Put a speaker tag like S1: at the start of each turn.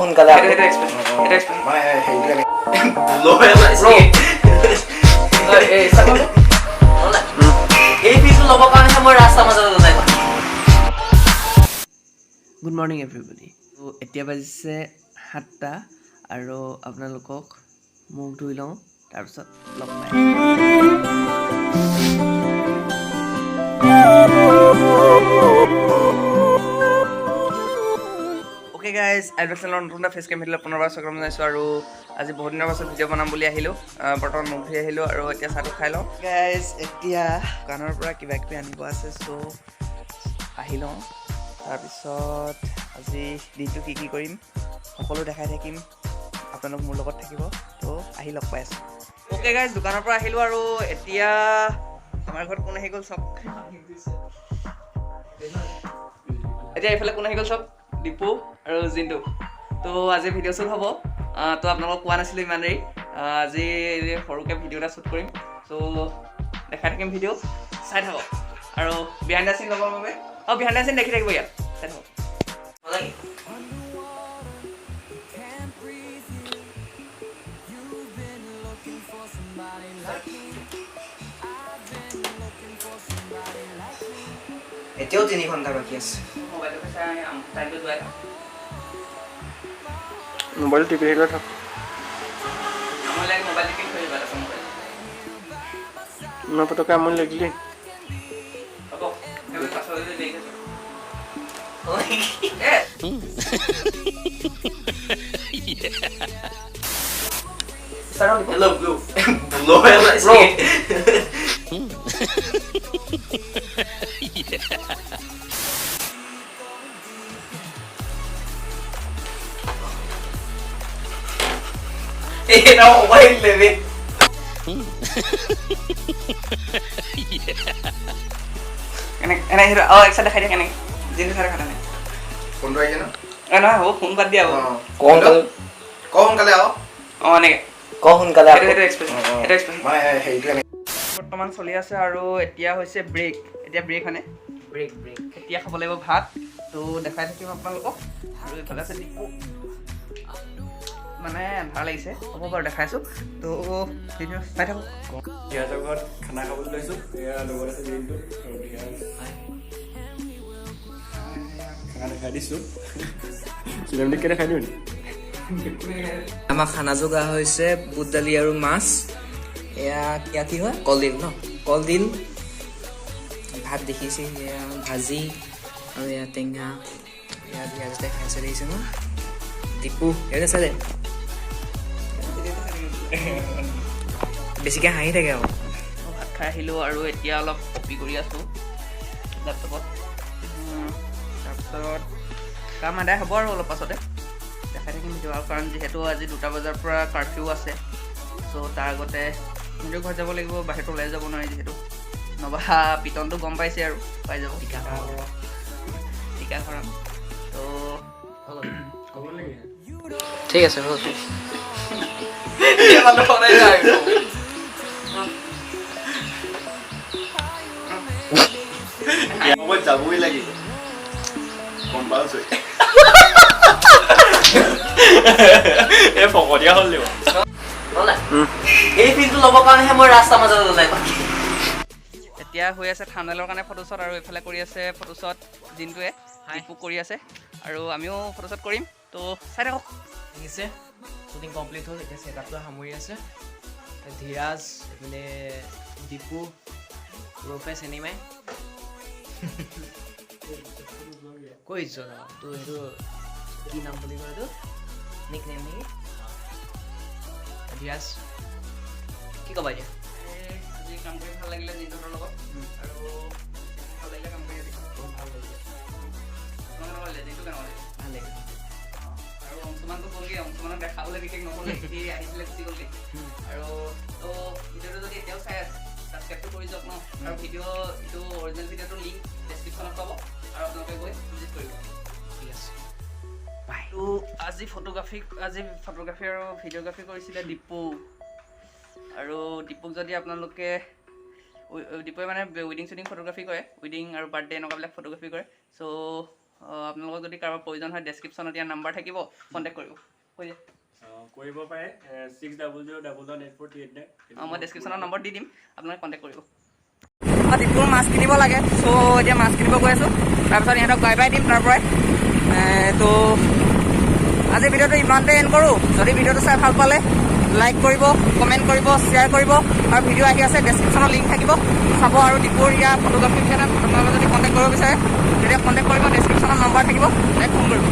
S1: সোনকালে
S2: মানে হেৰিটো
S1: এই ফিল্ডটো ল'বৰ কাৰণেহে মই ৰাস্তাৰ মাজত ওলাই।
S3: Good morning everybody. ত' এতিয়া বাজিছে 7টা আৰু আপোনালোকক মুখ ধুই লওঁ, তাৰপিছত লগ পাই। অ'কে গাইজ, আইডল চেনেলৰ নতুন এটা ফেচ কেম ভিডিঅ'লৈ পুনৰবাৰ স্বাগতম জনাইছোঁ। আৰু আজি বহুত দিনৰ পাছত ভিডিঅ' বনাম বুলি আহিলোঁ। বৰ্তমান মুখ ধুই আহিলোঁ আৰু এতিয়া চাহটো খাই লওঁ। গাইজ, এতিয়া দোকানৰ পৰা কিবা কিবি আনিব আছে, চ' আহি লওঁ। তাৰপিছত আজি দিনটো কি কি কৰিম সকলো দেখাই থাকিম, আপোনালোক মোৰ লগত থাকিব। ত' আহি লগ পাই আছোঁ। অ'কে গাইজ, দোকানৰ পৰা আহিলোঁ আৰু এতিয়া আমাৰ ঘৰত কোন আহি গ'ল চাওক। এতিয়া এইফালে কোন আহি গ'ল চাওক, দীপু আৰু জিন্তু। ত' আজি ভিডিঅ' শ্বুট হ'ব। ত' আপোনালোকক কোৱা নাছিলোঁ ইমান দেৰি, আজি সৰুকৈ ভিডিঅ' এটা শ্বুট কৰিম। চ' দেখাই থাকিম, ভিডিঅ' চাই থাকক। আৰু বিহাইণ্ড the চিন ল'বৰ বাবে, অঁ, বিহাইণ্ড the চিন দেখি থাকিব ইয়াত, চাই থাকক।
S1: এতিয়াও 3 ঘণ্টা বাকী আছে।
S3: মোবাইলটো চাই টাইমটো যোৱাই থাক।
S4: মোবাইল টিপি থাকিলে থাক।
S3: আমনি লাগে, মোবাইল টিপি থৈ দিবা তাৰপিছত মোবাইল।
S4: ইমান পটককৈ আমনি লাগিলে।
S3: হ'ব, সেইবোৰ পাছলৈ দেৰি আছে।
S1: Hello, blue. Blue.
S3: Bro.
S1: এটা মোবাইল নেবে।
S3: এনে এনে সেইটো, অঁ, এক চাইড দেখাই দিয়া কেনেকৈ জিন্তু চাই দেখা নাই।
S2: ফোনটো আহিছে ন?
S3: এ নহয়, হ'ব, ফোন বাদ দিয়া। হ'ব,
S1: ক সোনকালে।
S2: ক সোনকালে আহ।
S3: অঁ, এনেকৈ
S1: ক সোনকালে।
S3: সেইটো সেইটো এক্সপ্ৰেছন, সেইটো এক্সপ্ৰেছন।
S2: মানে হেৰিটো এনে
S3: বৰ্তমান চলি আছে আৰু এতিয়া হৈছে ব্ৰেক। এতিয়া ব্ৰেক হয়নে?
S1: Break break.
S3: এতিয়া খাব লাগিব ভাত। ত' দেখাই থাকিম আপোনালোকক। আৰু এইফালে আছে দীপু, মানে এন্ধাৰ লাগিছে, হ'ব বাৰু দেখাইছোঁ। ত' ভিডিঅ' চাই থাকক।
S4: ধীৰাজৰ ঘৰত খানা খাবলৈ লৈছোঁ। এয়া লগত আছে দিনটো আৰু ধীৰাজ, খানা দেখাই দিছোঁ, চিনেমেটিককৈ দেখাই দিওঁ নি?
S1: আমাৰ খানা যোগাৰ হৈছে বুট দালি আৰু মাছ। এয়া এয়া কি হয়, কলডিল ন? কলডিল, ভাত দেখিছে, এয়া ভাজি আৰু এয়া টেঙা। এয়া ধীৰাজতে খাইছে, দেখিছে ন? দীপু এয়া চালে বেছিকৈ হাঁহি থাকে আৰু।
S3: ভাত খাই আহিলোঁ আৰু এতিয়া অলপ কপি কৰি আছোঁ লেপটপত। তাৰপিছত কাম আদায় হ'ব আৰু অলপ পাছতে দেখাই থাকিম ভিডিঅ'। আৰু কাৰণ যিহেতু আজি 2টা বজাৰ পৰা কাৰফিউ আছে, চ' তাৰ আগতে নিজৰ ঘৰত যাব লাগিব, বাহিৰত ওলাই যাব নোৱাৰি যিহেতু, নহবা পিটনটো গম পাইছে আৰু পাই যাব টীকাকৰণ। ত'
S1: ঠিক আছে, হ'ল।
S2: মই যাবই লাগিব কম্পালচৰি।
S4: এই ফকতীয়া হ'ল দিব।
S1: এই ফিল্ডটো ল'বৰ কাৰণেহে মই ৰাস্তাৰ মাজত ওলাই।
S3: এতিয়া হৈ আছে থামনেলৰ কাৰণে ফটোশ্বট, আৰু এইফালে কৰি আছে ফটোশ্বট জিন্তুৱে, দীপু কৰি আছে আৰু আমিও ফটোশ্বট কৰিম। ত' চাই থাকক।
S1: ঠিক আছে, শ্বুটিং কমপ্লিট হ'ল, এতিয়া ছেটআপটো সামৰি আছে। ধীৰাজ, এইপিনে দীপু, ৰফে চিনেমাই কৈ তোৰ সেইটো কি নাম বুলি কয়, এইটো নিক নেম নেকি? ধীৰাজ, কি ক'বা এতিয়া?
S3: আজি কাম কৰি ভাল লাগিলে জিন্তুহঁতৰ লগত, আৰু ভাল লাগিলে কাম কৰি আজি।
S1: বহুত ভাল লাগিলে।
S3: কেনেকুৱা লাগিলে জিন্তু, কেনেকুৱা লাগিলে?
S1: ভাল লাগিলে।
S3: আৰু অংশুমানটো গ'লগৈ, অংশুমানক দেখাবলৈ বিশেষ নহ'লে, সি আহিছিলে গুচি গ'লগৈ। আৰু ত' ভিডিঅ'টো যদি এতিয়াও চাই আছে, ছাবস্ক্ৰাইবটো কৰি যাওক ন। আৰু ভিডিঅ' এইটো অৰিজিনেল ভিডিঅ'টোৰ লিংক ডেছক্ৰিপশ্যনত পাব আৰু আপোনালোকে গৈ ভিজিট কৰিব।
S1: ঠিক আছে, বাই।
S3: ত' আজি ফটোগ্ৰাফী, আজি ফটোগ্ৰাফী আৰু ভিডিঅ'গ্ৰাফী কৰিছিলে দীপু। আৰু দীপুক যদি আপোনালোকে, দীপুৱে মানে ৱেডিং শ্বুটিং ফটোগ্ৰাফী কৰে, ৱেডিং আৰু বাৰ্থডে এনেকুৱাবিলাক ফটোগ্ৰাফী কৰে। চ' আপোনালোকক যদি কাৰোবাৰ প্ৰয়োজন হয়, ডেছক্ৰিপশ্যনত ইয়াৰ নাম্বাৰ থাকিব, কণ্টেক্ট কৰিব। কৈ দিয়া।
S4: কৰিব পাৰে 6000118438 9।
S3: অঁ, মই ডেছক্ৰিপশ্যনত নম্বৰ দি দিম, আপোনালোকে কণ্টেক্ট কৰিব। দীপুৰ মাছ কিনিব লাগে, চ' এতিয়া মাছ কিনিব গৈ আছোঁ। তাৰপিছত ইহঁতক বাই বাই দিম তাৰ পৰাই। তো আজি ভিডিঅ'টো ইমানতে এণ্ড কৰোঁ। যদি ভিডিঅ'টো চাই ভাল পালে লাইক কৰিব, কমেণ্ট কৰিব, শ্বেয়াৰ কৰিব। আৰু ভিডিঅ' আহি আছে, ডেছক্ৰিপশ্যনত লিংক থাকিব, চাব। আৰু দীপুৰ ইয়াৰ ফটোগ্ৰাফী চেনেল, আপোনালোকে যদি কণ্টেক্ট কৰিব বিচাৰে তেতিয়া কণ্টেক্ট কৰিব। ডেছক্ৰিপশ্যনত নম্বৰ থাকিব, ফোন কৰিব।